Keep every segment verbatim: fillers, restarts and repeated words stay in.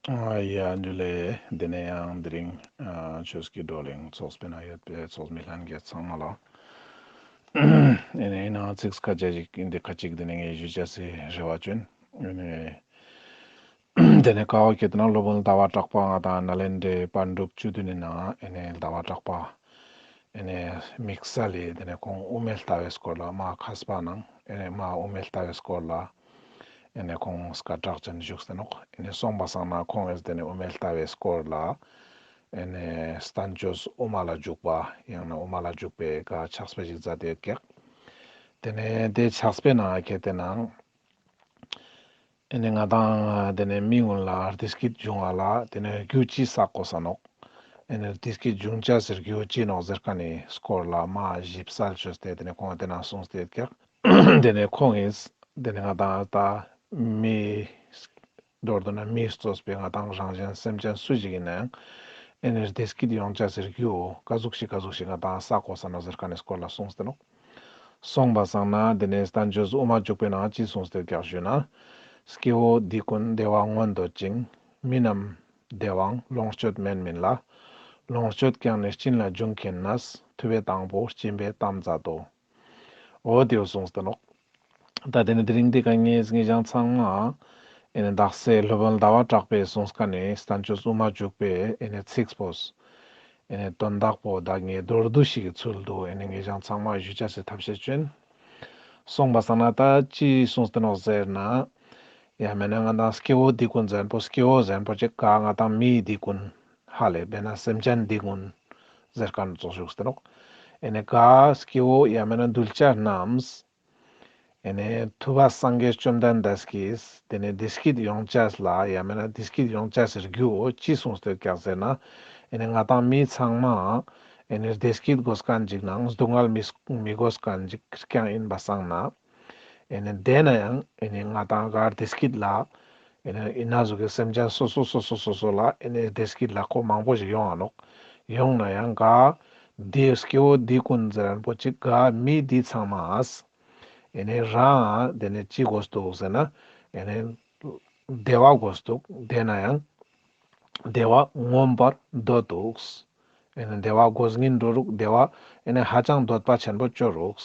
ཨ་ཡ་ཇུ་ལེ། དེ་ནས་ཡང་དེ་རིང་ཨ་ཆོས་ཀྱི་བགྲོ་གླེང་ཚོགས་པའི་ནང་ཡོད་པའི་ཚོགས་མི་ལྷན་རྒྱས་ཚང་མ་ལ་ཨེ་ནས་ཡིན་ནའང་ཚིག་ཁ་ཅིག་ཅིག་ཨིན་དེ་ཁ་ཅིག་དེ་ནས་ངས་ཞུ་ཅེས་སི་རེ་བ་ཅོ་ཨིན། ཨེ་ནས་དེ་ནས་ཀ་བོ་ཁེ་ཏེ་ན་སློབ་དཔོན་ཟླ་བ་གྲགས་པ་ང་དང་ནཱ་ལེནྡྲའི་པཎ་གྲུབ་བཅུ་བདུན་ནི་ནང་ཨེ་ནས་ཟླ་བ་གྲགས་པ་ཨེ་ནས་དམིགས་བསལ་ལི་དེ་ནས་ཁོང་དབུ་མའི་ལྟ་བའི་སྐོར་ལ་མ་མཁས་པ་ནང་ཨེ་ནས་མ་དབུ་མའི་ལྟ་བའི་སྐོར་ལ་ཨེ་ནས་ཁོང་སྐད་གྲགས་ཅན་བཞུགས་ཏེ་ནོག། ཨེ་ནས་སོང་པ་སང་ན་ཁོང་ངིས་དེ་ནས་དབུ་མའི་ལྟ་བའི་སྐོར་ལ་ཨེ་ནས་བསྟན་བཅོས་དབུ་མ་ལ་འཇུག་པ་ཡང་ན་དབུ་མ་ལ་འཇུག་པའི་ག་ཕྱག་དཔེ་ཞིག་མཛད་དེ་ཡོད་ཀྱག། དེ་ནས་དེ་ཕྱག་དཔེ་ནང་ཁེ་ཏེ་ན་ཨེ་ནས་ང་དང་དེ་ནས་མི་ཀུན་ལ་བདེ་སྐྱིད་འབྱུང་བ་ལ་དེ་ནས་རྒྱུ་ཅི་བསགས་དགོས་ས་ནོག། ཨེ་ནས་བདེ་སྐྱིད་འབྱུང་ཅེས་སི་རྒྱུ་ཅི་ནོག་ཟེར་ཁན་ནི་སྐོར་ལ་མ་ཞིབ་གསལ་ཅོས་ཏེ་དེ་ནས་ཁོང་དེ་ན་གསུངས་ཏེ་ཡོད་ཀྱག། དེ་ནས་ཁོང་ངིས་དེ་ནས་ང་དང་ད་མི་མདོར་བསྡུ་ན་མིས་གཙོས་པའི་ང་དང་རང་གཞན་སེམས་ཅན་སུ་ཞིག་ཡིན་ནའང་ཨེ་ནས་བདེ་སྐྱིད་ཡོང་ཅེས་སི་རྒྱུ་ག་ཟུག་ཞིག་ག་ཟུག་ཞིག་ང་དང་བསགས་དགོས་ས་ནོག་ཟེར་ཁན་ནི་སྐོར་ལ་གསུངས་ཏེ་ནོག། སོང་པ་སང་ན་དེ་ནས་བསྟན་བཅོས་དབུ་མ་འཇུག་པའི་ནང་ཅི་གསུངས་ཏེ་ཡོད་ཀྱག་ཞུས་ན། སྐྱེ་བོ་འདི་ཀུན་བདེ་བ་མངོན་འདོད་ཅིང་། མི་རྣམས་བདེ་བའང་ལོངས་སྤྱོད་མེད་མིན་ལ། ལོངས་སྤྱོད་ཀྱང་ནི་སྦྱིན་ལས་འབྱུང་མཁྱེན་ནས། ཐུབ་པས་དང་པོ་སྦྱིན་པའི་གཏམ་མཛད་དོ། འོ་དེ་གསུངས་ཏེ་ནོག། ད་དེ་ནས་དེ་རིང་འདི་ཀ་ངས་ངེད་ཅག་ཚང་མ་ཨེ་ནས་དག་ས་སློབ་དཔོན་ཟླ་བ་གྲགས་པའི་གསུངས་ཁན་ནི་བསྟན་བཅོས་དབུ་མ་འཇུག་པའི་ཨེ་ནས་ཚིག་པོ་ཨེ་ནས་དོན་དག་པོ་ད་ངས་མདོར་བསྡུས་ཤིག་གི་ཚུལ་དུ་ཨེ་ནས་ངེད་ཅག་ཚང་མ་ཞུ་ཅེས་སི་ཐབས་ཤེས་ཅོ་ཨིན། སོང་པ་སང་ན་ད་ཅི་གསུངས་ཏེ་ནོག་ཟེར་ན། ཡང་མེད་ན་ང་དང་སྐྱེ་བོ་འདི་ཀུན་ཟེར་ཁན་པོ་སྐྱེ་བོ་ཟེར་ཁན་པོ་ཅིག་ག་ང་དང་མི་འདི་ཀུན་ཧ་ལས་པ་ན་སེམས་ཅན་འདི་ཀུན་ཟེར་ཁན་ཙོགས་ཞུགས་ཏེ་ནོག། ཨེ་ནས་ག་སྐྱེ་བོ་ཡང་མེད་ན་གདུལ་བྱ་རྣམས་ཨེ་ནས་ཐུབ་པ་སངས་རྒྱས་བཅོམ་ལྡན་འདས་ཀྱིས་དེ་ནས་བདེ་སྐྱིད་ཡོང་ཅེས་ལ་ཡང་མེད་ན་བདེ་སྐྱིད་ཡོང་ཅེས་སི་རྒྱུ་ཅི་གསུངས་ཏེ་ཡོད་ཀྱག་ཟེར་ན། ཨེ་ནས་ང་དང་མི་ཚང་མ་ཨེ་ནས་བདེ་སྐྱིད་དགོས་ཁན་ཅིག་ནང་སྡུག་བསྔལ་མི་མི་དགོས་ཁན་ཅིག་རྐྱང་ཡིན་པ་སང་ན། ཨེ་ནས་དེ་ན་ཡང་ཨེ་ནས་ང་དང་ག་བདེ་སྐྱིད་ལ་ཨེ་ནས་ཨི་ན་ཟུག་གི་སེམས་ཅན་སོ་སོ་སོ་སོ་སོ་སོ་ལ་ཨེ་ནས་བདེ་སྐྱིད་ལ་ཁོ་མང་པོ་ཞིག་ཡོང་ང་ནོག། ཡོང་ན་ཡང་ག་དེ་སྐྱེ་བོ་འདི་ཀུན་ཟེར་ཁན་པོ་ཅིག་ག་མི་འདི་ཚང་མ་ཨེ་ནས་རང་དེ་ནས་ཅི་དགོས་འདུག་ཟེར་ན། ཨེ་ནས་བདེ་བ་དགོས་འདུག། དེ་ན་ཡང་བདེ་བ་མངོན་པར་འདོད་འདུག། ཨེ་ནས་བདེ་བ་དགོས་སྙིང་འདོད་རུག། བདེ་བ་ཨེ་ནས་ཧ་ཅང་འདོད་པ་ཆེན་པོ་ཅོ་རུག།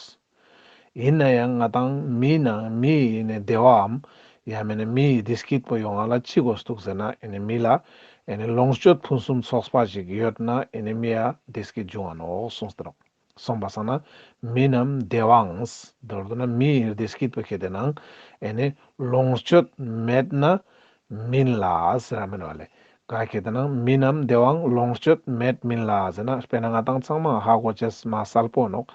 ཡིན་ན་ཡང་ང་དང་མི་ནང་མི་ཨེ་ནས་བདེ་བའམ་ཡང་མེད་ན་མི་བདེ་སྐྱིད་པོ་ཡོང་ང་ལ་ཅི་དགོས་འདུག་ཟེར་ན། ཨེ་ནས་མི་ལ་ཨེ་ནས་ལོངས་སྤྱོད་ཕུན་སུམ་ཚོགས་པ་ཞིག་ཡོད་ན་ཨེ་ནས་མི་ཡ་བདེ་སྐྱིད་འབྱུང་ང་ནོག་གསུངས་ཏེ་ནོག། སོང་པ་སང་ན་མི་རྣམས་བདེ་བའང་མདོར་བསྡུ་ན་མིའི་བདེ་སྐྱིད་པོ་ཁེ་ཏེ་ནང་ཨེ་ནས་ལོངས་སྤྱོད་མེད་ན་མིན་ལ་ཟེར་ར་མེན་བ་ལེ། ག་ཁེ་ཏེ་ནང་མི་རྣམས་བདེ་བའང་ལོངས་སྤྱོད་མེད་མིན་ལ་ཟེར་ན། དཔེར་ན་ང་དང་ཚང་མ་ཧ་གོ་ཅེས་མ་གསལ་པོ་ནོག།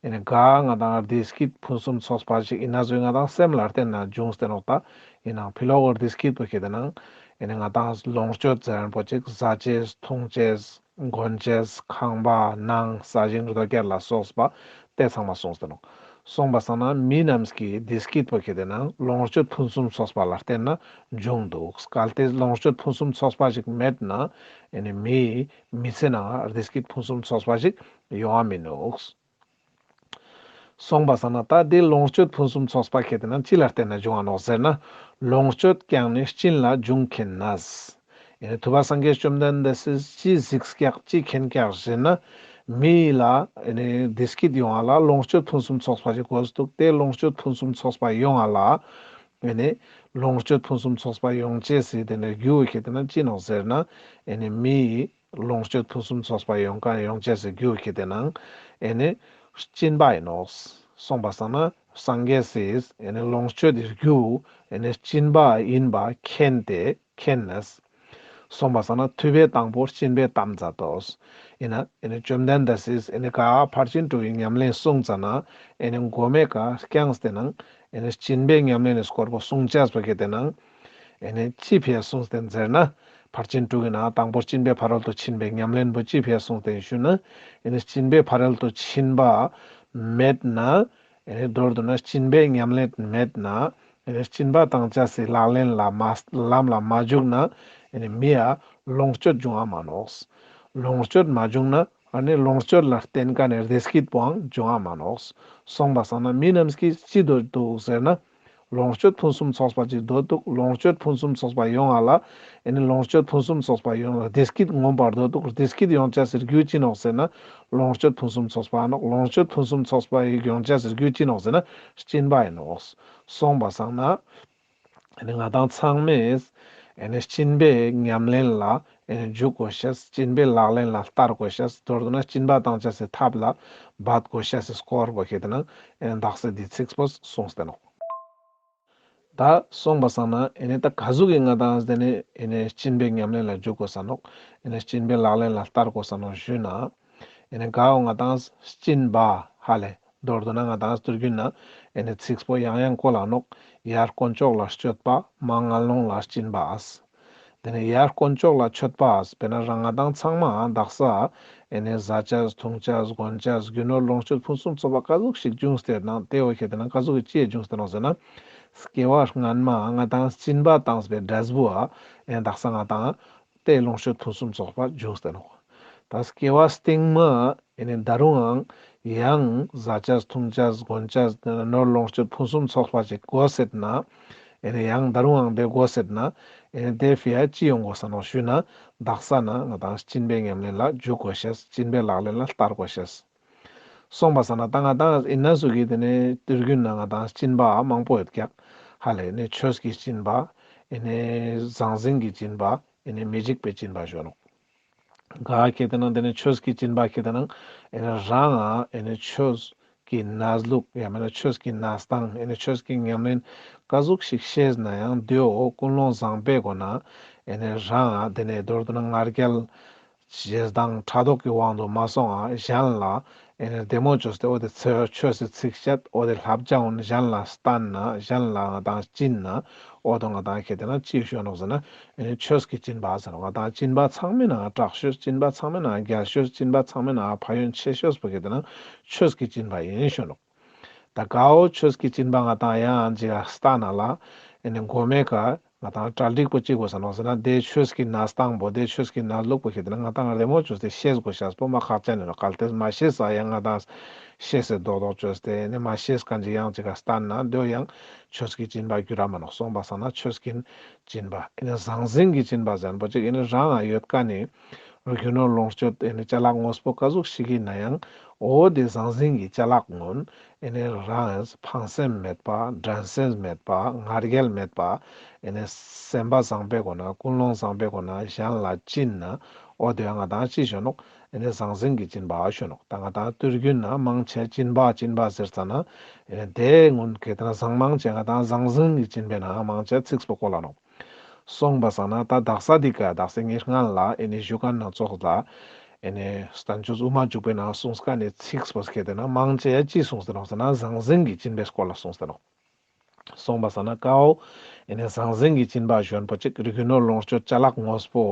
ཨེ་ནས་ག་ང་དང་བདེ་སྐྱིད་ཕུན་སུམ་ཚོགས་པ་ཞིག་ཨི་ན་ཟུག་ང་དང་སེམས་ལ་བརྟེན་ན་འབྱུང་སྟེ་ནོག། ད་ཡིན་ནའང་ཕི་ལོག་གི་བདེ་སྐྱིད་པོ་ཁེ་ཏེ་ནང་ཨེ་ནས་ང་དང་ལོངས་སྤྱོད་ཟེར་ཁན་པོ་ཅིག་ཟ་ཅེས་འཐུང་ཅེས་གོན་ཅེས་ཁང་པ་ནང་ས་ཞིང་རྡོ་སྐྱེར་ལ་སོགས་པ་དེ་ཚང་མ་གསུངས་ཏེ་ནོག། སོང་པ་སང་ན་མི་རྣམས་ཀྱི་བདེ་སྐྱིད་པོ་ཁེ་ཏེ་ནང་ལོངས་སྤྱོད་ཕུན་སུམ་ཚོགས་པ་ལ་བརྟེན་ན་འབྱུང་འདུག། གལ་ཏེ་ལོངས་སྤྱོད་ཕུན་སུམ་ཚོགས་པ་ཞིག་མེད་ན་ཨེ་ནས་མིའི་མི་ཚེ་ནང་བདེ་སྐྱིད་ཕུན་སུམ་ཚོགས་པ་ཞིག་ཡོང་ང་མི་ནུག། སོང་པ་སང་ན་ད་དེ་ལོངས་སྤྱོད་ཕུན་སུམ་ཚོགས་པ་ཁེ་ཏེ་ནང་ཅི་ལ་བརྟེན་ན་འབྱུང་ང་ནོག་ཟེར་ན། ལོངས་སྤྱོད་ཀྱང་ནི་སྦྱིན་ལས་འབྱུང་མཁྱེན་ནས། ཨེ་ནས་ཐུབ་པ་སངས་རྒྱས་བཅོམ་ལྡན་འདས་སི་ཅི་གཟིགས་ཀྱག་ཅི་མཁྱེན་ཀྱག་ཟེར་ན། མི་ལ་ཨེ་ནས་བདེ་སྐྱིད་ཡོང་ང་ལ་ལོངས་སྤྱོད་ཕུན་སུམ་ཚོགས་པ་ཞིག་དགོས་འདུག། དེ་ལོངས་སྤྱོད་ཕུན་སུམ་ཚོགས་པ་ཡོང་ང་ལ་ཨེ་ནས་ལོངས་སྤྱོད་ཕུན་སུམ་ཚོགས་པ་ཡོང་ཅེས་སི་དེ་ནས་རྒྱུ་ཁེ་ཏེ་ནང་ཅི་ནོག་ཟེར་ན། ཨེ་ནས་མིའི་ལོངས་སྤྱོད་ཕུན་སུམ་ཚོགས་པ་ཡོང་ཁན་ཡོང་ཅེས་སི་རྒྱུ་ཁེ་ཏེ་ནང་ཨེ་ནས་སྦྱིན་པ་ཡིན་ནོག། སོང་པ་སང་ན་སངས་རྒྱས་སི་ཨེ་ནས་ལོངས་སྤྱོད་དི་རྒྱུ་ཨེ་ནས་སྦྱིན་པ་ཡིན་པ་མཁྱེན་ཏེ་མཁྱེན་ནས། སོང་པ་སང་ན་ཐུབ་པས་དང་པོ་སྦྱིན་པའི་གཏམ་མཛད་དོ། ཡིན་ན་ཨེ་ནས་བཅོམ་ལྡན་འདས་སི་ཨེ་ནས་ག་ཕར་ཕྱིན་དྲུག་གི་ཉམས་ལེན་གསུངས་ཙ་ན་ཨེ་ནས་གོ་མའི་ཀ་རྐྱངས་ཏེ་ནང་ཨེ་ནས་སྦྱིན་པའི་ཉམས་ལེན་ནི་སྐོར་པོ་གསུང་ཅེས་པོ་ཁེ་ཏེ་ནང་ཨེ་ནས་ཅི་ཕི་ཡ་གསུངས་ཏེ་ཟེར་ན། ཕར་ཕྱིན་དྲུག་གི་ནང་དང་པོ་སྦྱིན་པའི་ཕ་རོལ་ཏུ་ཕྱིན་པའི་ཉམས་ལེན་པོ་ཅི་ཕི་ཡ་གསུངས་ཏེ་ཞུ་ན། ཨེ་ནས་སྦྱིན་པའི་ཕ་རོལ་ཏུ་ཕྱིན་པ་མེད་ན། ཨེ་ནས་མདོར་བསྡུ་ན་སྦྱིན་པའི་ཉམས་ལེན་མེད་ན། ཨེ་ནས་སྦྱིན་པ་བཏང་ཅེས་སི་ལག་ལེན་ལ་མ་ལམ་ལ་མ་འཇུག་ན། ཨེ་ནས་མི་ཡ་ལོངས་སྤྱོད་འབྱུང་ང་མ་ནོག། ལོངས་སྤྱོད་མ་བྱུང་ན་ཨ་ནི་ལོངས་སྤྱོད་ལ་བརྟེན་ཁན་ནི་བདེ་སྐྱིད་པོའང་འབྱུང་ང་མ་ནོག། སོང་པ་སང་ན་མི་རྣམས་ཀྱིས་ཅི་འདོད་འདུག་ཟེར་ན། ལོངས་སྤྱོད་ཕུན་སུམ་ཚོགས་པ་ཅིག་འདོད་འདུག་ལོངས་སྤྱོད་ཕུན་སུམ་ཚོགས་པ་ཡོང་བ་ལ་ཨེ་ནི་ལོངས་སྤྱོད་ཕུན་སུམ་ཚོགས་པ་ཡོང་བ་བདེ་སྐྱིད་མངོན་པར་འདོད་འདུག་བདེ་སྐྱིད་ཡོང་ཅེས་སི་རྒྱུ་ཅི་ནོག་ཟེར་ན། ལོངས་སྤྱོད་ཕུན་སུམ་ཚོགས་པ་ནོག་ལོངས་སྤྱོད་ཕུན་སུམ་ཚོགས་པ་ཡོང་ཅེས་སི་རྒྱུ་ཅི་ནོག་ཟེར་ན། སྦྱིན་པ་ཨིན་ནོག་སོང་པ་སང་ན། ཨེ་ནི་ང་དང་ཚང་མས་ཨེ་ནི་སྦྱིན་པའི་ཉམས་ལེན་ལ་ཨེ་ནི་འཇུག་དགོས་ཤེས། སྦྱིན་པའི་ལག་ལེན་ལ་བསྟར་དགོས་ཤེས། མདོར་བསྡུ་ན་སྦྱིན་པ་བཏང་ཅེས་སི་ཐབས་ལ་འབད་དགོས་ཤེས་སི་སྐོར་བོ་ཁེ་ཏེ་ན་ཨེ་ནི་དག་ས་འདི་ཚིགས་པོ་གསུངས་ཏེ་ནོག་ད་སོང་པ་སང་ན་ཨེ་ནི་ད་ག་ཟུག་གི་ང་དང་དེ་ནི་ཨེ་ནི་སྦྱིན་པའི་ཉམས་ལེན་ལ་འཇུག་དགོས་ས་ནོག་ཨེ་ནི་སྦྱིན་པའི་ལག་ལེན་ལ་བསྟར་དགོས་ས་ནོག་ཞུས་ན། ཨེ་ནི་གའོ་ང་དང་སྦྱིན་པ་ཧ་ལེ། མདོར་བསྡུ་ན་ང་དང་དུས་རྒྱུན་ན་ཨེ་ནི་ཚིགས་པོ་ཡང་ཡང་བཀོལ་ལ་ནོག་ཡར་དཀོན་མཆོག་ལ་སྤྱོད་པ། མར་ངན་སློང་ལ་སྦྱིན་པ་ཨ། དེ་ནི་ཡར་དཀོན་མཆོག་ལ་སྤྱོད་པ་ཨ། དཔེར་ན་རང་ང་དང་ཚང་མ་དག་ས་ཨེ་ནི་ཟ་ཅེས་འཐུང་ཅེས་གོན་ཅེས་རྒྱུ་ནོར་ལོངས་སྤྱོད་ཕུན་སུམ་ཚོགས་པ་ག་ཟུག་ཞིག་བྱུང་སྟེ་ནང་དེ་བོ་ཁེ་ཏེ་ན་ག་ཟུག་གི་ཅི་བྱུང་སྟེ་ནོག་ཟེར་ན། སྐྱེ་བ་སྔན་མ་ང་དང་སྦྱིན་པ་བཏང་བའི་འབྲས་བུ་ཨ། ཨེ་ནི་དག་ས་ང་དང་དེ་ལོངས་སྤྱོད་ཕུན་སུམ་ཚོགས་པ་བྱུང་སྟེ་ནོག་ད་སྐྱེ་བ་སྟིང་མ་ཨེ་ནི་ད་རུང་ཡང་ཟ་ཅེས་འཐུང་ཅེས་གོན་ཅེས་ནོར་ལོངས་སྤྱོད་ཕུན་སུམ་ཚོགས་པ་ཅིག་དགོས་ཟེར་ན། ཨེ་ནི་ཡང་ད་རུང་ཡང་དེ་དགོས་ཟེར་ན། ཨེ་ནི་དེ་ཕི་ཡ་ཅི་ཡོང་དགོས་ས་ནོག་ཞུས་ན། དག་ས་ན་ང་དང་སྦྱིན་པའི་ཉམས་ལེན་ལ་འཇུག་དགོས་ཤེས། སྦྱིན་པའི་ལག་ལེན་ལ་བསྟར་དགོས་ཤེས། སོང་པ་སང་ན་ད་ང་དང་ཨིན་ན་ཟུག་གི་དེ་ནི་དུས་རྒྱུན་ན་ང་དང་སྦྱིན་པ་མང་པོ་ཡོད་ཀྱག་ཧ་ལེ་ནི་ཆོས་ཀྱི་སྦྱིན་པ། ཨེ་ནི་ཟང་ཟིང་གི་སྦྱིན་པ། ཨེ་ནི་མི་འཇིགས་པའི་སྦྱིན་པ་ཞུ་ནོག་ག་ཁེ་ཏེ་ན་དེ་ནི་ཆོས་ཀྱི་སྦྱིན་པ་ཁེ་ཏེ་ན་ཨེ་ནི་རང་ཨེ་ནི་ཆོས་ཀྱི་གནས་ལུགས་ཡང་མེན་ན་ཆོས་ཀྱི་གནས་སྟངས་ཨེ་ནི་ཆོས་ཀྱི་ཉམས་ལེན་ག་ཟུག་ཞིག་ཤེས་ན་ཡང་དེའོ་ཀུན་སློང་བཟང་པོའི་སྒོ་ན་ཨེ་ནི་རང་དེ་ནི་མདོར་བསྡུ་ན་ང་རྒྱལ་ཞེ་སྡང་ཕྲག་དོག་གི་དབང་དུ་མ་སོང་ང་གཞན་ལ་ཨེ་ནི་བདེ་མོ་བཅོས་ཏེ་འོ་དེ་ཆོས་སི་ཚིག་བཤད་འོ་དེ་བསླབ་བྱ་འོ་ནི་གཞན་ལ་བསྟན་ན་གཞན་ལ་ང་དང་སྦྱིན་ན་འོ་དོ་ང་དང་ཁེ་ཏེ་ན་ཅི་ཞུ་ནོག་ཟེར་ན། ཨེ་ནི་ཆོས་ཀྱི་སྦྱིན་པ་ཟེར་ནོག་ང་དང་སྦྱིན་པ་ཚང་མའི་ནང་དྲག་ཤོས། སྦྱིན་པ་ཚང་མའི་ནང་རྒྱལ་ཤོས། སྦྱིན་པ་ཚང་མའི་ནང་ཕན་ཡོན་ཆེ་ཤོས་པོ་ཁེ་ཏེ་ན་ཆོས་ཀྱི་སྦྱིན་པ་ཨིན་ཞུ་ནོག་ད་གའོ་ཆོས་ཀྱི་སྦྱིན་པ་ང་དང་ཡང་ཅིག་ག་བསྟན་ན་ལ་ཨེ་ནི་མགོ་མའི་ཀ་ང་དང་གྲ་སྒྲིག་པོ་ཅི་དགོས་ས་ནོག་ཟེར་ན། དེ་ཆོས་ཀྱི་གནས་སྟངས་པོ་དེ་ཆོས་ཀྱི་གནས་ལུགས་པོ་ཁེ་ཏེ་ན་ང་དང་བདེ་མོ་བཅོས་ཏེ་ཤེས་དགོས་ཤེས་པོ་མ་ཁག་ཅན་ཨིན་ནོག་གལ་ཏེ་མ་ཤེས་ས་ཡང་ང་དང་ཤེས་སེ་རྡོག་རྡོག་བཅོས་ཏེ་ཨེ་ནི་མ་ཤེས་མཁན་ཅིག་ཡང་ཅིག་ག་བསྟན་ན་དེའོ་ཡང་ཆོས་ཀྱི་སྦྱིན་པ་འགྱུར་ར་མ་ནོག་སོང་པ་སང་ན་ཆོས་ཀྱི་སྦྱིན་པ་ཨེ་ནི་ཟང་ཟིང་གི་སྦྱིན་པ་ཟེར་མཁན་པོ་ཅིག་ཨེ་ནི་རང་ང་ཡོད་མཁན་ནི་རྒྱུ་ནོར་ལོངས་སྤྱོད་ཨེ་ནི་ཅ་ལག་དངོས་པོ་ག་ཟུག་ཞིག་ཨིན་ན་ཡང་འོ་དེ་ཟང་ཟིང་གི་ཅ་ལག་གུན་ཨེ་ནི་རང་ཕངས་སེམས་མེད་པ་འགྲན་སེམས་མེད་པ་ང་རྒྱལ་མེད་པ་ཨེ་ནི་སེམས་པ་བཟང་པོའི་སྒོ་ན་ཀུན་སློང་བཟང་པོའི་སྒོ་ན་གཞན་ལ་སྦྱིན་ན་འོ་དེ་ང་དང་ཅི་ཞུ་ནོག་ཨེ་ནི་ཟང་ཟིང་གི་སྦྱིན་པ་ཞུ་ནོག་ད་ང་དང་དུས་རྒྱུན་ན་མང་ཆེ་སྦྱིན་པ་སྦྱིན་པ་ཟེར་ཙ་ན་ཨེ་ནི་དེ་གུན་ཁེ་ཏེ་ན་ཟང་མང་ཆེ་ང་དང་ཟང་ཟིང་གི་སྦྱིན་པའི་ནང་མང་ཆེ་ཚིགས་པོ་བཀོལ་ལ་ནོག་སོང་པ་སང་ན་ད་དག་ས་འདི་ཀ་དག་ས་ངའི་སྔན་ལ་ཨེ་ནི་ཞུ་མཁན་ནང་ཙོགས་ལ་ཨེ་ནི་བསྟན་བཅོས་དབུ་མ་འཇུག་པའི་ནང་གསུངས་མཁན་ནི་ཚིགས་པོ་ཁེ་ཏེ་ན་མང་ཆེ་ཡ་ཅི་གསུངས་ཏེ་ནོག་ཟེར་ན་ཟང་ཟིང་གི་སྦྱིན་པའི་སྐོར་ལ་གསུངས་ཏེ་ནོག་སོང་པ་སང་ན་གའོ་ཨེ་ནི་ཟང་ཟིང་གི་སྦྱིན་པ་ཞུ་མཁན་པོ་ཅིག་རྒྱུ་ནོར་ལོངས་སྤྱོད་ཅ་ལག་དངོས་པོ་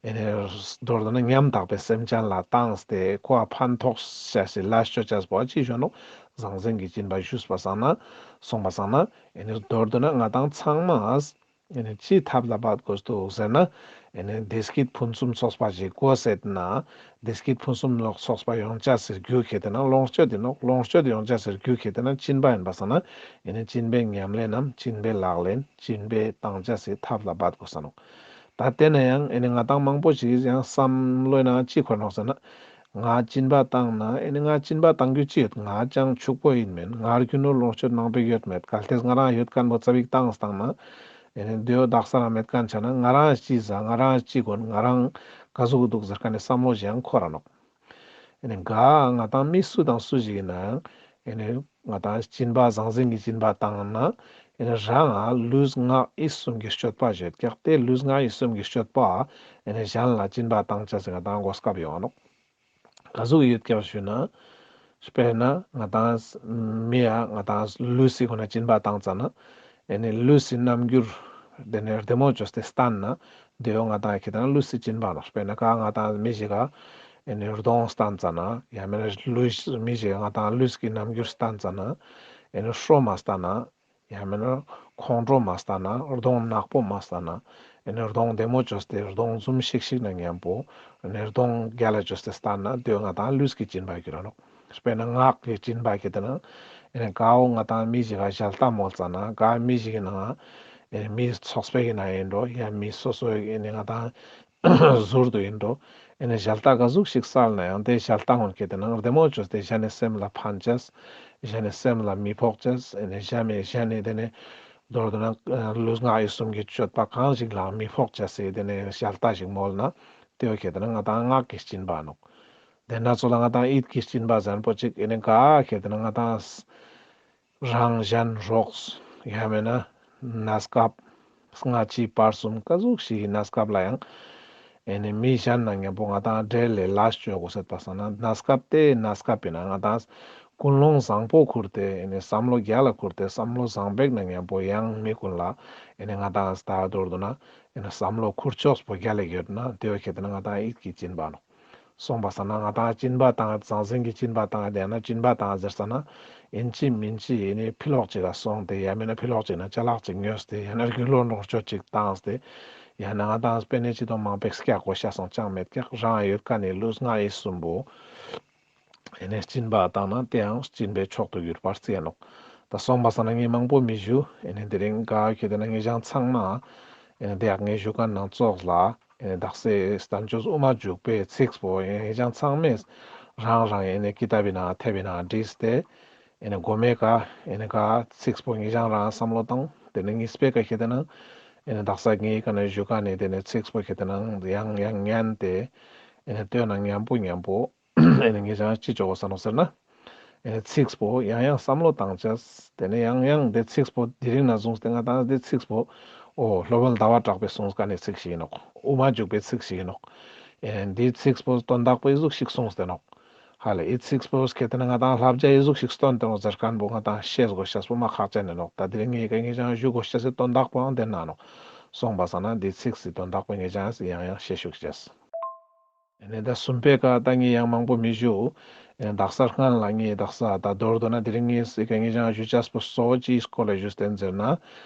ཨེ་ནི་མདོར་བསྡུ་ན་ཉམ་ཐག་པའི་སེམས་ཅན་ལ་བཏང་སྟེ་ཁོ་ཨ་ཕན་ཐོགས་ཤེས་སི་ལས་ཅོ་ཅེས་པོ་ཅི་ཞུ་ནོག་ཟང་ཟིང་གི་སྦྱིན་པ་ཞུས་པ་སང་ན་སོང་པ་སང་ན་ཨེ་ནི་མདོར་བསྡུ་ན་ང་དང་ཚང་མ་ཨེ་ནི་ཅི་ཐབས་ལ་འབད་དགོས་འདུག་ཟེར་ན། ཨེ་ནི་བདེ་སྐྱིད་ཕུན་སུམ་ཚོགས་པ་ཞིག་དགོས་ཟེར་ན། བདེ་སྐྱིད་ཕུན་སུམ་ཚོགས་པ་ཡོང་ཅེས་སི་རྒྱུ་ཁེ་ཏེ་ན་ལོངས་སྤྱོད་ཨིན་ནོག་ལོངས་སྤྱོད་ཡོང་ཅེས་སི་རྒྱུ་ཁེ་ཏེ་ན་སྦྱིན་པ་ཨིན་པ་སང་ན། ཨེ་ནི་སྦྱིན་པའི་ཉམས་ལེན་ནམ་སྦྱིན་པའི་ལག་ལེན་སྦྱིན་པའི་བཏང་ཅེས་སི་ཐབས་ལ་འབད་དགོས་ས་ནོག་ད་དེ་ན་ཡང་ཨེ་ནི་ང་དང་མང་པོ་ཞིག་ཡང་བསམ་བློའི་ནང་ཅི་འཁོར་ནོག་ཟེར་ན། ང་སྦྱིན་པ་བཏང་ན་ཨེ་ནི་ང་སྦྱིན་པ་བཏང་རྒྱུ་ཅི་ཡོད། ང་ཅང་ཕྱུག་པོ་ཨིན་མེན། ང་རྒྱུ་ནོར་ལོངས་སྤྱོད་མང་པོ་ཡོད་མེད། གལ་ཏེ་ང་རང་ཡོད་མཁན་པོ་ཙ་པིག་བཏང་སྟེ་ན། ཨེ་ནི་དེའོ་དག་ས་རང་མེད་མཁན་ཆ་ན་ང་རང་ཅི་ཟ་ང་རང་ཅི་གོན་ང་རང་ག་ཟུག་འདུག་ཟེར་མཁན་ནི་བསམ་བློ་ཞིག་ཡང་འཁོར་ར་ནོག་ཨེ་ནི་ག་ང་དང་མི་སུ་དང་སུ་ཞིག་ཨིན་ན་ཡང་ཨེ་ནི་ང་དང་སྦྱིན་པ་ཟང་ཟིང་གི་སྦྱིན་པ་བཏང་ན་ཨེ་ནི་རང་ང་ལུས་ངག་ཡིད་གསུམ་གྱི་སྤྱོད་པ་ཞིག་ཡོད་ཀྱག་དེ་ལུས་ངག་ཡིད་གསུམ་གྱི་སྤྱོད་པ་ཨེ་ནི་གཞན་ལ་སྦྱིན་པ་བཏང་ཅེས་སི་ང་དང་གོ་སྐབས་ཡོང་ང་ནོག་ག་ཟུག་ཡོད་ཀྱག་ཞུ་ན། དཔེར་ན་ང་དང་མི་ཡ་ང་དང་ལུས་སི་སྒོ་ནས་སྦྱིན་པ་བཏང་ཙ་ན། ཨེ་ནི་ལུས་སི་རྣམ་འགྱུར་དེ་ནས་བདེ་མོ་བཅོས་ཏེ་བསྟན་ན། དེའོ་ང་དང་ཁེ་ཏེ་ན་ལུས་སི་སྦྱིན་པ་ནོག་དཔེར་ན་ག་ང་དང་མི་ཞིག་ག་ཨེ་ནི་གདོང་བསྟན་ཙ་ན། ཡང་མེན་ན་ལུས་མི་ཞིག་ག་ང་དང་ལུས་ཀྱི་རྣམ་འགྱུར་བསྟན་ཙ་ན། ཨེ་ནི་ཧྲོ་མ་བསྟན་ན། ཡང་མེན་ན་ཁོང་ཁྲོ་མ་བསྟན་ན། གདོང་ནག་པོ་མ་བསྟན་ན། ཨེ་ནི་གདོང་བདེ་མོ་བཅོས་ཏེ་གདོང་འཛུམ་ཤིག་ཤིག་ན་མཉམ་པོ། ཨེ་ནི་གདོང་རྒྱལ་ལ་བཅོས་ཏེ་བསྟན་ན་དེའོ་ང་དང་ལུས་ཀྱི་སྦྱིན་པ་གྱུར་ར་ནོག་དཔེར་ན་ངག་གི་སྦྱིན་པ་ཁེ་ཏེ་ན། ཨེ་ནེ་གའོ་ང་ཏང་མི་ཞིག་ག་ཞལ་ལྟ་མོལ་ཙ་ན་ག་མི་ཞིག་གི་ནང་ཨེ་ནེ་མི་ཚོགས་པའི་གི་ནང་ཨིན་འགྲོ་ཡ་མི་སོ་སོའི་ཨེ་ནེ་ང་ཏང་ཟུར་དུ་ཨིན་འགྲོ། ཨེ་ནེ་ཞལ་ལྟ་ག་ཟུག་ཞིག་སལ་ན་ཡང་དེ་ཞལ་ལྟ་ངོན་ཁེ་ཏེ་ན་རྡེ་མོ་ཅོས་ཏེ་གཞན་ནི་སེམས་ལ་ཕན་ཅེས། གཞན་ནི་སེམས་ལ་མི་ཕོག་ཅེས། ཨེ་ནེ་གཞན་མི་གཞན་ནི་དེ་ནེ་མདོར་བསྡུ་ན་ལུས་ངག་ཡིད་གསུམ་གྱི་སྤྱོད་པ་གང་ཞིག་ལའང་མི་ཕོག་ཅེས་སི་དེ་ནེ་ཞལ་ལྟ་ཞིག་མོལ་ན་དེ་བོ་ཁེ་ཏེ་ན་ང་ཏང་ངག་གི་སྦྱིན་པ་ནོག། དེ་ན་ཚོ་ལ་ང་ཏང་ཡིད་ཀྱི་སྦྱིན་པ་ཟེར་པོ་ཅིག་ཨེ་ནེ་ག་ཁེ་ཏེ་ན་ང་ཏང་རང་གཞན་རོགས་ཡང་མེད་ན་གནས་སྐབས་སྔ་ཕྱི་བར་གསུམ་ག་ཟུག་ཞིག་གི་གནས་སྐབས་ལ་ཡང་ཨེ་ནེ་མི་གཞན་ན་མཉམ་པོ་ང་ཏང་འབྲེལ་ལས་ལས་ཅོ་དགོས་ཟེར་པ་སང་ན་གནས་སྐབས་དེ་གནས་སྐབས་ཨིན་ན་ང་ཏང་ཀུན་སློང་བཟང་པོ་ཁུར་ཏེ་ཨེ་ནེ་བསམ་བློ་རྒྱལ་ལ་ཁུར་ཏེ་བསམ་བློ་བཟང་པོའི་ནང་མཉམ་པོ་ཡང་མི་ཀུན་ལ་ཨེ་ནེ་ང་ཏང་ད་མདོར་བསྡུ་ན་ཨེ་ནེ་བསམ་བློ་ཁུར་ཕྱོགས་པོ་རྒྱལ་ལ་ཡོད་ན་དེ་བོ་ཁེ་ཏེ་ན་ང་ཏང་ཡིད་ཀྱི་སྦྱིན་པ་ནོག། སོང་པ་སང་ན་ང་ཏང་སྦྱིན་པ་བཏང་ཟང་ཟིང་གི་སྦྱིན་པ་བཏང་དེ་ན་སྦྱིན་པ་བཏང་ཟེར་ས་ན་ཨིན་ཅི་མིན་ཅི་ཨེ་ནེ་ཕི་ལོག་ཅིག་ག་སོང་སྟེ་ཡང་མེད་ན་ཕི་ལོག་ཅིག་ན་ཅ་ལག་ཅིག་ཉོས་ཏེ་ཡང་ན་རྒྱུ་ནོར་ལོངས་སྤྱོད་ཅིག་བཏང་སྟེ་ཡང་ན་ང་ཏང་སྤེ་ནེ་ཅི་དང་མང་པོ་སྐྱག་དགོས་ཤ་སང་ཅང་མེད་ཀྱག། རང་ཡོད་ཀ་ནེ་ལུས་ངག་ཡིད་གསུམ་པོ་ཨེ་ནེ་སྦྱིན་པ་བཏང་ན་དེའང་སྦྱིན་པའི་མཆོག་ཏུ་གྱུར་པར་བརྩི་ཡ་ནོག། ད་སོང་པ་སང་ན་ངས་མང་པོ་མི་ཞུ། ཨེ་ནེ་དེ་རིང་ག་ཁེ་ཏེ་ན་ངེད་ཅག་ཚང་མ་ཨེ་ནེ་དེ་ཡག་ངས་ཞུ་ཁན་ནང་ཙོགས་ལ་ཨེ་ནེ་དག་ས་བསྟན་བཅོས་དབུ་མ་འཇུག་པའི་ཚིགས་པོ་ཨེ་ནེ་ངེད་ཅག་ཚང་མས་རང་རང་ཨེ་ནེ་ཀི་ཏབ་བི་ནང་དེབ་བི་ནང་བྲིས་ཏེ་ཨེ་ནེ་མགོ་མའི་ཀ་ཨེ་ནེ་ག་ཚིགས་པོ་ངེད་ཅག་རང་བསམ་བློ་བཏང་། དེ་ནེ་གཉིས་པའི་ཀ་ཁེ་ཏེ་ན་ཨེ་ནེ་དག་ས་ངའི་ཀ་ནེ་ཞུ་ཁན་ནི་དེ་ནེ་ཚིགས་པོ་ཁེ་ཏེ་ན་ཡང་ཡང་ཉན་ཏེ་ཨེ་ནེ་ལྟོས་ན་མཉམ་པོ་མཉམ་པོ་ཨེ་ནེ་ངེད་ཅག་ཅི་ཅོ་དགོས་ས་ནོག་ཟེར་ན། ཨེ་ནེ་ཚིགས་པོ་ཡང་ཡང་བསམ་བློ་བཏང་ཅེས། དེ་ནེ་ཡང་ཡང་དེ་ཚིགས་པོ་དེ་རིང་ནེ་བཟུང་སྟེ་ང་ཏང་དེ་ཚིགས་པོ་འོ་སློབ་དཔོན་ཟླ་བ་གྲགས་པས་གསུངས་ཁན་ནི་ཚིག་ཞིག་ཨིན་ནོག། དབུ་མ་འཇུག་པའི་ཚིག་ཞིག་ཨིན་ནོག། ཨེ་ནེ་དེ་ཚིགས་པོ་དོན་དག་པོ་ཨི་ཟུག་ཞིག་གསུངས་ཏེ་ནོག། ཧ་ལེ་ཨི་ཚིགས་པོ་ཁེ་ཏེ་ན་ང་ཏང་བསླབ་བྱ་ཨི་ཟུག་ཞིག་སྟོན་ཏེ་ནོག་ཟེར་ཁན་པོ་ང་ཏང་ཤེས་དགོས་ཤེས་པོ་མ་ཁག་ཅན་ཨིན་ནོག། ད་དེ་རིང་ངས་ཀ་ངེད་ཅག་ཞུ་དགོས་ཤེས་སི་དོན་དག་པོའང་དེ་ན་ནོག། སོང་པ་སང་ན་དེ་ཚིགས་སི་དོན་དག་པོ་ངེད་ཅག་ཡང་ཡང་ཤེས་ཤུགས་ཅེས། ཨེ་ནེ་ད་གསུམ་པའི་ཀ་ད་ངས་ཡང་མང་པོ་མི་ཞུ། ཨེ་ནེ་དག་ས་སྔན་ལ་ངས་དག་ས་ད་མདོར་བསྡུ་ན་དེ་རིང་ངས་སི་ཀ་ངེད་ཅག་ཞུ་ཅེས་པོ་གཙོ་བོ་ཅིའི་སྐོར་ལ་ཞུས་ཏེ་ཟེར་ན།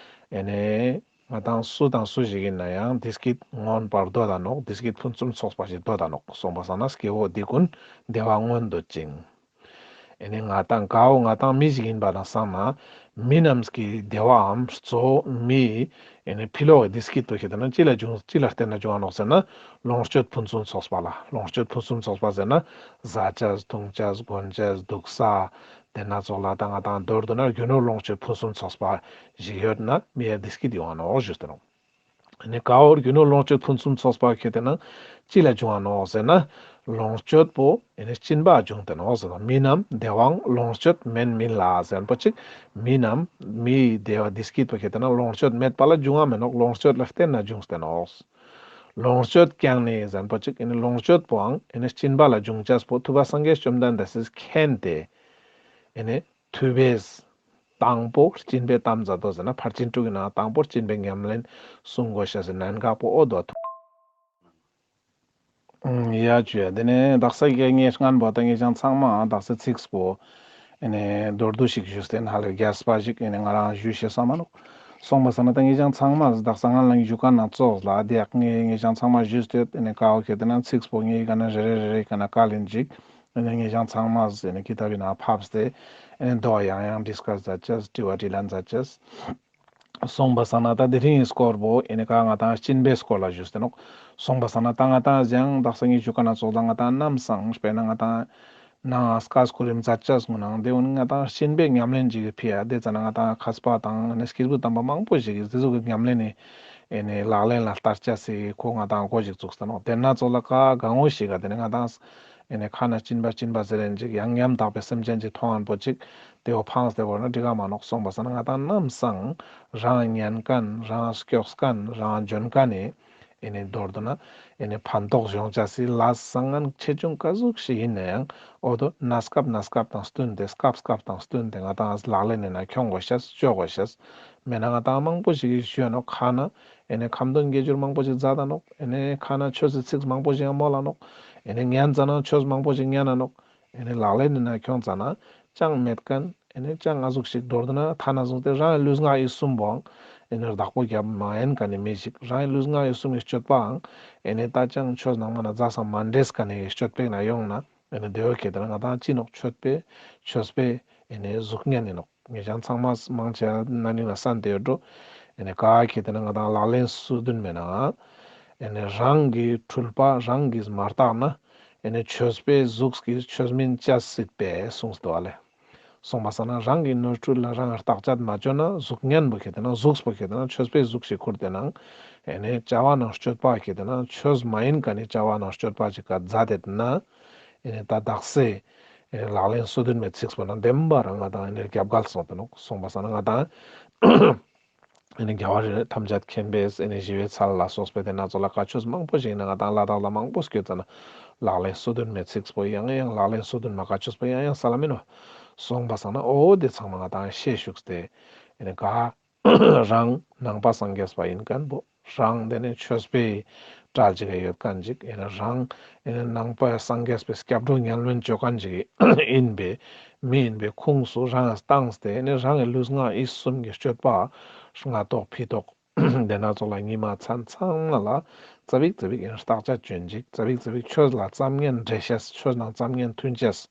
ཨེ་ནེ་ང་ཏང་སུ་དང་སུ་ཞིག་ཨིན་ན་ཡང་བདེ་སྐྱིད་མངོན་པར་འདོད་ད་ནོག། བདེ་སྐྱིད་ཕུན་སུམ་ཚོགས་པ་ཞིག་འདོད་ད་ནོག། སོང་པ་སང་ན་སྐྱེ་བོ་འདི་ཀུན་བདེ་བ་མངོན་འདོད་ཅིང་། ཨེ་ནེ་ང་ཏང་གའོ་ང་ཏང་མི་ཞིག་ཨིན་པ་དང་སང་ན་མི་རྣམས་ཀྱི་བདེ་བའམ་གཙོ་བོ་མི་ཨེ་ནེ་ཕི་ལོག་གི་བདེ་སྐྱིད་པོ་ཁེ་ཏེ་ན་ཅི་ལ་བྱུང་ཅི་ལ་བརྟེན་ན་བྱུང་བ་ནོག་ཟེར་ན་ལོངས་སྤྱོད་ཕུན་སུམ་ཚོགས་པ་ལ། ལོངས་སྤྱོད་ཕུན་སུམ་ཚོགས་པ་ཟེར་ན་ཟ་ཅེས་འཐུང་ཅེས་གོན་ཅེས་འདུག་ས་དེ་ན་ཙོགས་ལ་ད་ང་ཏང་མདོར་བསྡུ་ན་རྒྱུ་ནོར་ལོངས་སྤྱོད་ཕུན་སུམ་ཚོགས་པ་ཞིག་ཡོད་ན་མི་ཡ་བདེ་སྐྱིད་ཡོང་བ་ནོག་ཞུས་ཏེ་ནོག། ཨེ་ནེ་གའོ་རྒྱུ་ནོར་ལོངས་སྤྱོད་ཕུན་སུམ་ཚོགས་པ་ཁེ་ཏེ་ན་ཅི་ལ་བྱུང་བ་ནོག་ཟེར་ན་ལོངས་སྤྱོད་པོ་ཨེ་ནེ་སྦྱིན་པ་བྱུང་སྟེ་ནོག་ཟེར་ན། མི་རྣམས་བདེ་བའང་ལོངས་སྤྱོད་མེད་མིན་ལ་ཟེར་པོ་ཅིག། མི་རྣམས་མིའི་བདེ་བ་བདེ་སྐྱིད་པོ་ཁེ་ཏེ་ན་ལོངས་སྤྱོད་མེད་པ་ལ་བྱུང་བ་མེན་ནོག། ལོངས་སྤྱོད་ལ་བརྟེན་ན་བྱུང་སྟེ་ནོག། ལོངས་སྤྱོད་ཀྱང་ནི་ཟེར་པོ་ཅིག། ཨེ་ནེ་ལོངས་སྤྱོད་པོའང་ཨེ་ནེ་སྦྱིན་པ་ལ་བྱུང་ཅེས་པོ་ཐུབ་པ་སངས་རྒྱས་བཅོམ་ལྡན་འདས་སི་མཁྱེན་ཏེ་ཨེ་ནེ་ཐུབ་པས། དང་པོ་སྦྱིན་པའི་གཏམ་མཛད་དོ་ཟེར་ན་ཕར་ཕྱིན་དྲུག་གི་ནང་དང་པོ་སྦྱིན་པའི་ཉམས་ལེན་གསུང་དགོས་ཤེས་སི་གནད་འགག་པོ་འོ་དོ། ཡ་ཅུ་ཡ་དེ་ནེ་དག་ས་ཀ་ངས་སྔན་པོ་ད་ངེད་ཅག་ཚང་མ་དག་ས་ཚིགས་པོ་ཨེ་ནེ་མདོར་བསྡུས་ཤིག་ཞུས་ཏེ་ཧ་ལས་རྒྱས་པ་ཞིག་ཨེ་ནེ་ང་རང་ཞུ་ཤེས་ས་མ་ནོག། སོང་པ་སང་ན་ད་ངེད་ཅག་ཚང་མ་དག་ས་ང་ལ་ཞུ་ཁན་ནང་ཙོགས་ལ་དེ་ཡག་ངས་ངེད་ཅག་ཚང་མ་ཞུས་ཏེ་ཨེ་ནེ་གའོ་ཁེ་ཏེ་ན་ཚིགས་པོ་ངའི་ཀ་ནེ་རེ་རེ་རེ་རེ་ཀ་ནེ་ཀ་ལེན་ཅིག། ཨེ་ནེ་ངེད་ཅག་ཚང་མ་ཨེ་ནེ་ཀི་ཏབ་བི་ནང་ཕབས་ཏེ་ཨེ་ནེ་དོ་ཡང་ཡང་ཌིས་ཀས་མཛད་ཅེས། དྲི་བ་དྲིས་ལན་མཛད་ཅེས། སོང་པ་སང་ན་ད་དེ་རིང་གི་སྐོར་པོ་ཨེ་ནེ་ག་ང་ཏང་སྦྱིན་པའི་སྐོར་ལ་ཞུས་ཏེ་ནོག། སོང་པ་སང་ན་ད་ང་ཏང་ཡང་དག་ས་ངས་ཞུ་ཁན་ནང་ཙོགས་ལ་ང་ཏང་ནམ་སང་དཔེར་ན་ང་ཏང་ནང་སྐས་སྐུ་རིམ་མཛད་ཅེས་ངུ་ནང་དེ་འུན་ང་ཏང་སྦྱིན་པའི་ཉམས་ལེན་ཅིག་གི་ཕི་ཡ་དེ་ཙ་ན་ང་ཏང་མཁས་པ་དང་ཨེ་ནེ་སྐྱེས་བུ་དམ་པ་མང་པོ་ཞིག་གིས་དེ་ཚོ་གི་ཉམས་ལེན་ནི་ཨེ་ནེ་ལག་ལེན་ལ་བསྟར་ཅེས་སི་ཁོ་ང་ཏང་གོ་ཞིག་བཙུགས་ཏེ་ནོག། དེ་ན་ཙོགས་ལ་ག་གང་བོ་ཞིག་ག་དེ་ནེ་ང་ཏང་ཨེ་ནེ་ཁ་ནེ་སྦྱིན་པ་སྦྱིན་པ་ཟེར་རན་ཅིག་ཡང་ཉམ་ཐག་པའི་སེམས་ཅན་ཅིག་མཐོང་ཨན་པོ་ཅིག་དེ་བོ་ཕངས་ཏེ་བོར་ན་འགྲིག་ག་མ་ནོག། སོང་པ་སང་ན་ང་ཏང་ནམ་སང་རང་ཉན་ཁན་རང་སྐྱོགས་ཁན་རང་འཇོན་ཁན་ནི་ཨེ་ནེ་མདོར་བསྡུ་ན་ཨེ་ནེ་ཕན་ཐོགས་ཡོང་ཅེས་སི་ལས་བཟང་ངན་ཆེ་ཆུང་ག་ཟུག་ཞིག་ཡིན་ན་ཡང་འོ་དོ་གནས་སྐབས་གནས་སྐབས་དང་བསྟུན་ཏེ་སྐབས་སྐབས་དང་བསྟུན་ཏེ་ང་ཏང་ལག་ལེན་ནི་ནང་ཁྱོང་དགོས་ཤེས་ཅོ་དགོས་ཤེས། མེད་ན་ང་ཏང་མང་པོ་ཞིག་གིས་ཞུ་ཡ་ནོག། ཁ་ནེ་ཨེ་ནེ་ཁ་འདོན་དགེ་སྦྱོར་མང་པོ་ཞིག་མཛད་ད་ནོག། ཨེ་ནེ་ཁ་ནེ་ཆོས་སི་ཚིག་མང་པོ་ཞིག་ཡང་མོལ་ལ་ནོག། ཨེ་ནེ་ཉན་ཙ་ན་ཆོས་མང་པོ་ཞིག་ཉན་ན་ནོག། ཨེ་ནེ་ལག་ལེན་ནི་ནང་ཁྱོང་ཙ་ན་ཅང་མེད་ཁན་ཨེ་ནེ་ཅང་ང་ཟུག་ཞིག་མདོར་བསྡུ་ན་ཐ་ན་བཟུང་སྟེ་རང་ལུས་ངག་ཡིད་གསུམ་པོའང་ཨེ་ནེ་བདག་པོ་རྒྱབ་མ་ཡན་ཁན་ནི་མི་ཞིག་རང་ལུས་ངག་ཡིད་གསུམ་གྱི་སྤྱོད་པའང་ཨེ་ནེ་ད་ཅང་ཆོས་ནང་མ་ནེ་མཛད་སང་མ་འདྲེས་ཁན་ནི་སྤྱོད་པའི་ནང་ཡོང་ན་ཨེ་ནེ་དེ་བོ་ཁེ་ཏེ་ན་ང་ཏང་ཅི་ནོག་ཆོས་པའི་ཆོས་པའི་ ཨེ་ནེ་གཟུགས་བརྙན་ཡིན་ནོག། ངེ་ཅག་ཚང་མ་མང་ཆེ་ན་ནིང་ལ་གསན་ཏེ་ཡོད་འགྲོ། ཨེ་ནེ་ག་ཁེ་ཏེ་ན་ང་དང་ལག་ལེན་སོ་བདུན་མའི་ནང་ཨེ་ནེ་རང་གི་འཁྲུལ་པ་རང་གིས་མ་བརྟགས་ན་ཨེ་ནེ་ཆོས་པའི་གཟུགས་ཀྱིས་ཆོས་མིན་བྱ་སྲིད་པས་གསུངས་ཏེ་འདུག་ལེ། སོང་པ་སང་ན་རང་གི་ནོར་འཁྲུལ་ལ་རང་བརྟག་དཔྱད་མ་བཅོས་ན་གཟུགས་བརྙན་པོ་ཁེ་ཏེ་ན་གཟུགས་པོ་ཁེ་ཏེ་ན་ཆོས་པའི་གཟུགས་ཤིག་ཁུར་ཏེ་ནང་ཨེ་ནེ་བྱ་བ་ནང་སྤྱོད་པ་ཁེ་ཏེ་ན་ཆོས་མ་ཡིན་ཁན་ནི་བྱ་བ་ནང་སྤྱོད་པ་ཅིག་ག་མཛད་དེ་ན་ཨེ་ནེ་ད་དག་ས་ཨེ་ནེ་ལག་ལེན་སོ་བདུན་མའི་ཚིགས་པོ་ནང་བདེན་པ་རང་ང་དང་ཨེ་ནེ་རྒྱབ་འགལ་སོང་སྟེ་ནོག། སོང་པ་སང་ན་ང་དང་ཨེ་ནེ་རྒྱལ་བ་རིན་ཐམས་ཅད་མཁྱེན་པས་ཨེ་ནེ་ཞི་བའི་ཚལ་ལ་སོགས་པའི་དེ་ན་ཚོ་ལ་བཀའ་ཆོས་མང་པོ་ཞིག་ནང་ང་དང་ལ་དྭགས་ལ་མང་པོ་སྐྱོད་ཙ་ན་ལག་ལེན་སོ་བདུན་མའི་ཚིགས་པོ་ཡང་ཡང་ལག་ལེན་སོ་བདུན་མ་བཀའ་ཆོས་པོ་ཡང་ཡང་སལ་ལ་མིན་ནོག། སོང་པ་སང་ན་འོ་དེ་ཚང་མ་ང་དང་ཤེས་ཞུགས་ཏེ་ཨེ་ནེ་ག་རང་ནང་པ་སངས་རྒྱས་པ་ཡིན་ཁན་པོ་རང་དེ་ནེ་ཆོས་པའི་གྲལ་ཅིག་ག་ཡོད་ཁན་ཅིག་ཨེ་ནེ་རང་ཨེ་ནེ་ནང་པ་སངས་རྒྱས་པའི་སྐྱབས་འགྲོ་ཉམས་ལེན་བཅོ་ཁན་ཅིག་ཡིན་པའི་མི་ཡིན་པའི་ཁུངས་སུ་རང་བཏང་སྟེ་ཨེ་ནེ་རང་གི་ལུས་ངག་ཡིད་གསུམ་གྱི་སྤྱོད་པ་སྔ་ཐོག་ཕྱི་ཐོག་དེ་ན་ཚོ་ལ་ཉི་མ་མཚན་ཚང་མ་ལ་ཙ་པིག་ཙ་པིག་ཨེ་ནེ་བརྟག་དཔྱད་བཅོ་ཅིག། ཙ་པིག་ཙ་པིག་ཆོས་ལ་ཙམ་ཉན་འདྲེ་ཤེས་ཆོས་ནང་ཙམ་ཉན་མཐུན་ཅེས་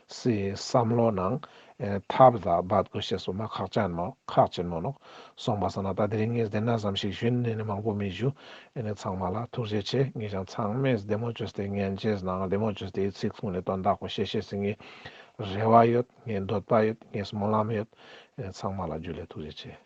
སི་བསམ་བློ་ནང་ཨེ་ཐབས་ལ་འབད་དགོས་ཤེས་སོ་མ་ཁག་ཅན་མོ་ཁག་ཅན་མོ་ནོག། སོང་པ་སང་ན་ད་དེ་རིང་ངས་དེ་ན་ཙམ་ཞིག་ཞུས་ནས་ནི་མང་པོ་མི་ཞུ། ཨེ་ནེ་ཚང་མ་ལ་ཐུགས་རྗེ་ཆེ། ངེ་ཅག་ཚང་མས་བདེ་མོ་བཅོས་ཏེ་ཉན་ཅེས་ནང་བདེ་མོ་བཅོས་ཏེ་ཚིག་གསུང་ནས་དོན་དག་པོ་ཤེས་ཤེས་སི་ངའི་རེ་བ་ཡོད། ངའི་འདོད་པ་ཡོད། ངའི་སྨོན་ལམ་ཡོད། ཨེ་ནེ་ཚང་མ་ལ་ཇུ་ལེ་ཐུགས་རྗེ་ཆེ།